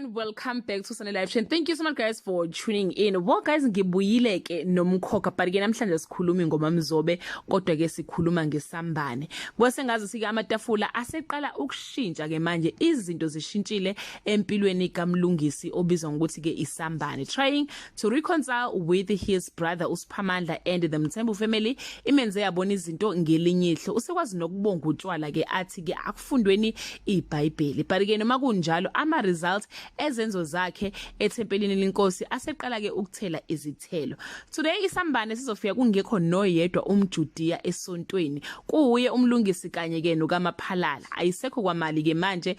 Everyone, welcome back to Sunday Live Show. Thank you so much, guys, for tuning in. Well guys, ngibuyile ke nomkhokha, but ke namhlanje sikhuluma ngoMamzobe, kodwa ke sikhuluma ngesambane. Kwase ngazi sike amatafula aseqala ukushintsha ke manje, izinto zishintshile empilweni kaMlungisi obizwa ngokuthi ke isambane. Trying to reconcile with his brother uSiphamandla and the Mthembu family imenze yabona izinto ngelinye ihlo. Usekwazi nokubonga utshwala ke, athi ke akufundweni iBhayibheli. But ke noma kunjalo, ama results ezenzo zakhe ethempelini lenkosi aseqala ke ukuthela izithelo. Today isambane sizofika kungekho noyedwa umJudiya esontweni, kuuye uMlungisi kanye ke nokaMaphalala. Ayisekho kwamali ke manje.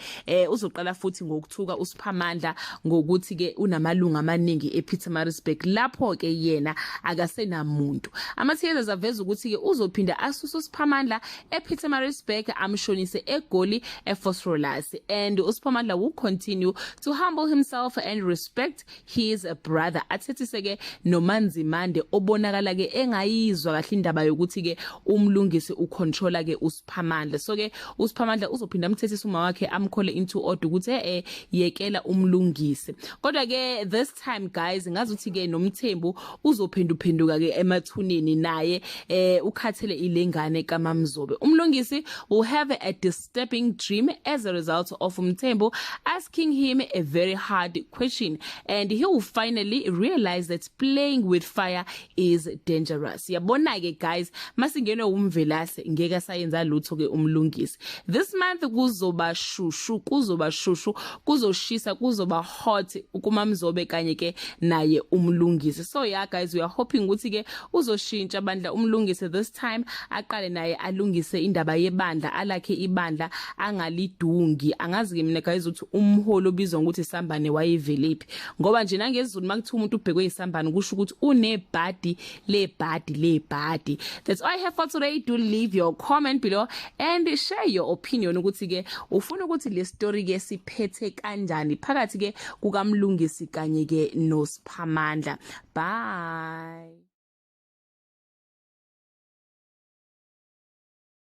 Uzoqala futhi ngokuthuka uSiphamandla ngokuthi ke unamalunga amaningi ePietermaritzburg, lapho ke yena akasenamuntu. Amathiyeza aveza ukuthi ke uzophinda asuse uSiphamandla ePietermaritzburg, amshonise eGoli, eVosloorus, and uSiphamandla will continue to humble himself and respect his brother. Athethise ke noManzimande obonakala ke engayizwa kahle indaba yokuthi ke uMlungisi ucontrola ke uSiphamandla. So ke uSiphamandla uzophinda amthethise uma wakhe, amcall into order ukuthi yekela uMlungisi. Kodwa ke this time, guys, ngazuthi ke noMthembu uzophenduphenduka ke emathuneni naye, ukhathele ilengane kaMamzobe. UMlungisi will have a disturbing dream as a result of Mthembu asking him a very hard question, and he will finally realize that playing with fire is dangerous. Yabona ke guys, masingene umvelase ngeke sayenza lutho ke uMlungisi. This month kuzoba shushu, kuzoba shushu, kuzoshisa, kuzoba hot kuMamzobe kanye ke naye uMlungisi. So yeah guys, we are hoping ukuthi ke uzoshintsha bandla uMlungisi this time, aqale naye alungise indaba yebandla, alakhe ibandla, angalidungi. Angazi ke mina guys ukuthi umholo obizwa ngokuthi isambane wayevelephi, ngoba nje nangezulu makuthiwa umuntu ubhekwe isambane kusho ukuthi unebhadi lebhadi lebhadi. That's all I have for today. Do leave your comment below and share your opinion ukuthi ke ufuna ukuthi le story ke siphethe kanjani phakathi ke kukaMlungisi kanye ke noSiphamandla. Bye.